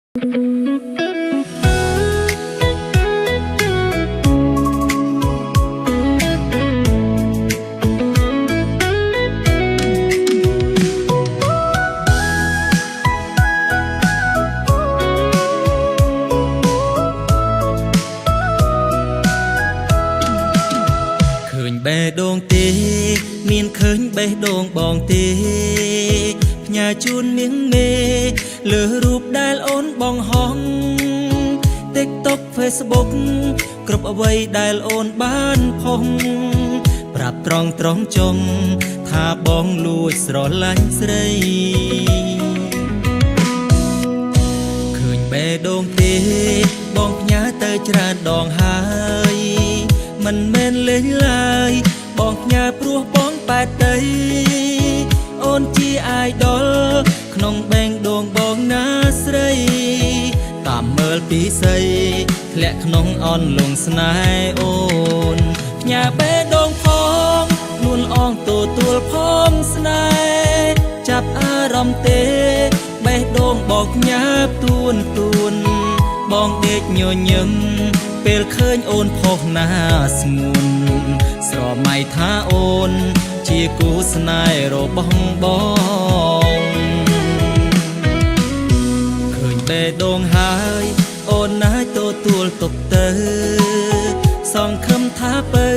ឃើញបេះដូងទេមានឃើញបេះដូងបងទេផ្ញើជូនមៀងមេលើរូបដែលអូនបងហង TikTok Facebook គ្រប់អ្វីដែលអូនបានផុសប្រាប់ត្រង់ត្រង់ចុងថាបងលួចស្រឡាញ់ស្រី ឃើញបេះដូងទេបងផ្ញើទៅច្រើនដងហើយមិនមែនលេងឡើយបងផ្ញើព្រោះបងប៉ែតដីអូនជាអាយដុលក្នុងបេះដូងបងណាស្រីតាមមើលពីស័យធ្លាក់ក្នុងអន់លងស្នេហ៍អូនផ្ញើបេះដូងផងនួនអងទទួលផងស្នេហ៍ចាប់អារម្មណ៍ទេបេះដូងបងផ្ញើទួនទួនបងដេកញញឹមពេលឃើញអូនផុសណាស្ងួនស្រមៃថាអូនជាគូស្នេហ៍របស់បងឃើញបេះដូងហើយអូនណាយទទួលទុកទៅសង្ឃឹមថាពៅ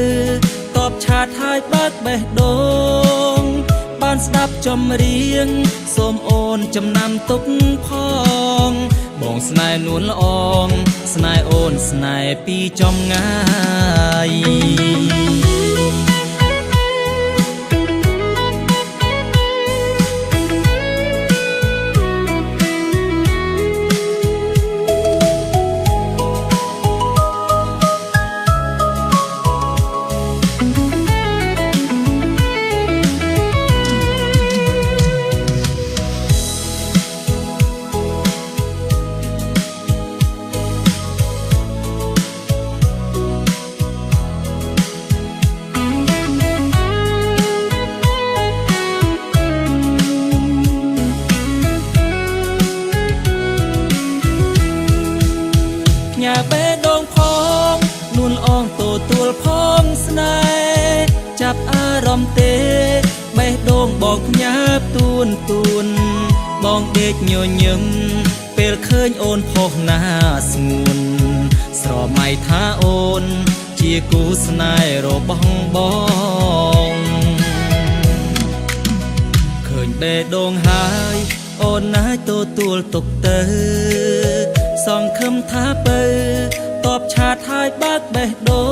តបឆាតហើយបើកបេះដូងបានស្ដាប់ចម្រៀងសូមអូនចំណាំទុកផងបងស្នេហ៍នួនល្អងស្នេហ៍អូនស្នេហ៍ពីចំងាយ ញ៉ាបេះដូងផងនួនអងទទួលផងស្នេហ៍ចាប់អារម្មណ៍ទេបេះដូងបងផ្ញើទួនទួនបងដេកញញឹមពេលឃើញអូនផុសណាស្ងួនស្រមៃថាអូនជាគូស្នេហ៍របស់បងឃើញបេះដូងហើយអូនណាយទទួលទុកទៅសង្ឃឹមថាពៅតបឆាតហើយបើកបេះដូ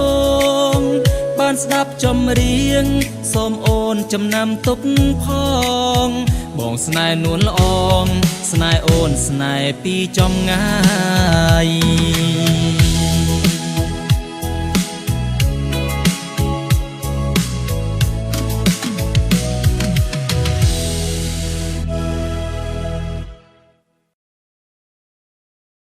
ងបានស្ដាប់ចម្រៀងសូមអូនចំណាំទុកផងបងស្នេហ៍នួនល្អងស្នេហ៍អូនស្នេហ៍ពីចំងាយ។